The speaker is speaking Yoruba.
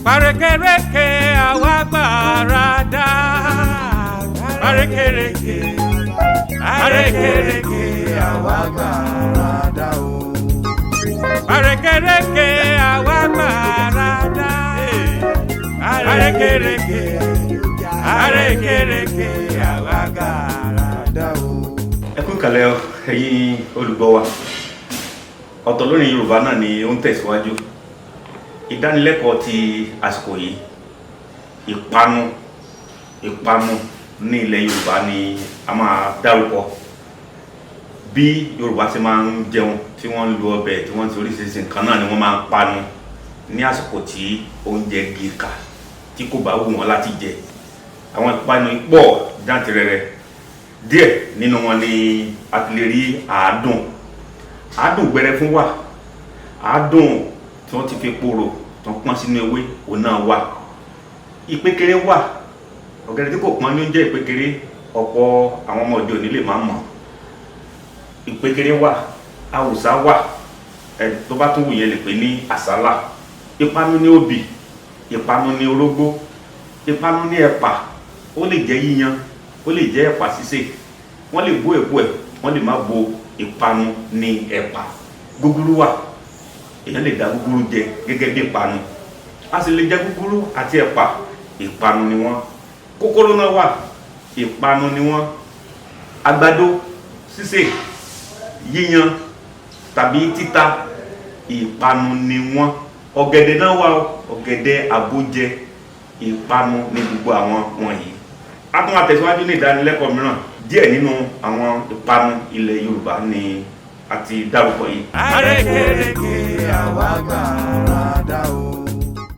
Parekereke àwa gbàràdà. Parekereke, parekereke àwa gbàràdà o. Parekereke àwa gbàràdà. Parekereke, parekereke àwa gbàràdà o. Ẹ kú ìkàlẹ̀ o, ẹ̀yin olùgbọ́ wa. Ọ̀tọ̀ lórí Yorùbá náà ni ó ń tẹ̀síwájú. Ìdánilẹ́kọ̀ọ́ ti àsìkò yìí, ìpanu, ìpanu ní ilẹ̀ Yorùbá ni a máa dárúkọ. Bí Yorùbá ti máa ń jẹun, tí wọ́n ń lu ọbẹ̀, tí wọ́n ti oríṣiríṣi nǹkan náà ni wọ́n máa ń panu ní àsìkò tí oúnjẹ gíga tí kò bá wù wọ́n láti jẹ. Àwọn ìpanu pọ̀ jàǹtìrẹrẹ. Díẹ̀ nínú wọn ni a ti lè rí àádùn. Àádùn gbẹrẹfun wà, àádùn tí wọ́n ti fi pòrò tó ń pọ́n sínú ewé òun náà wà. Ìpékeré wà, ọ̀gẹ̀dẹ̀ tí kò pọ́n ní ó ń jẹ́ ìpékeré. Ọ̀pọ̀ àwọn ọmọ òde òní lè má mọ̀. Ìpékeré wà, àwùsá wà, ẹ tó bá tún wù yẹn lè pè ní àsálà. Ìpanu ní obì, ìpanu ní orógbó, ìpanu ní ẹ̀pà. Ó lè jẹ́ yíyan, ó lè jẹ́ ẹ̀pà sísè, wọ́n lè bó èpo ẹ̀, wọ́n lè má bo. Ìpanu ní ẹ̀pà. Gúgúrú wà, èèyàn lè dá gúgúrú jẹ gẹ́gẹ́ bí ìpanu, a sì lè jẹ gúgúrú àti ẹ̀pà, ìpanu ni wọ́n. Kókóró náà wà, ìpanu ni wọ́n. Àgbàdo sísè, yíyan tàbí títa, ìpanu ni wọ́n. Ọ̀gẹ̀dẹ̀ náà wà o, ọ̀gẹ̀dẹ̀ àbójẹ, ìpanu ní gbogbo àwọn wọ̀nyí. A tún máa tẹ̀síwájú ní ìdánilẹ́kọ̀ọ́ mìíràn. Díẹ̀ nínú àwọn ìpanu ilẹ̀ Yorùbá ni a ti dárúkọ yìí. Parekereke àwa gbàràdà.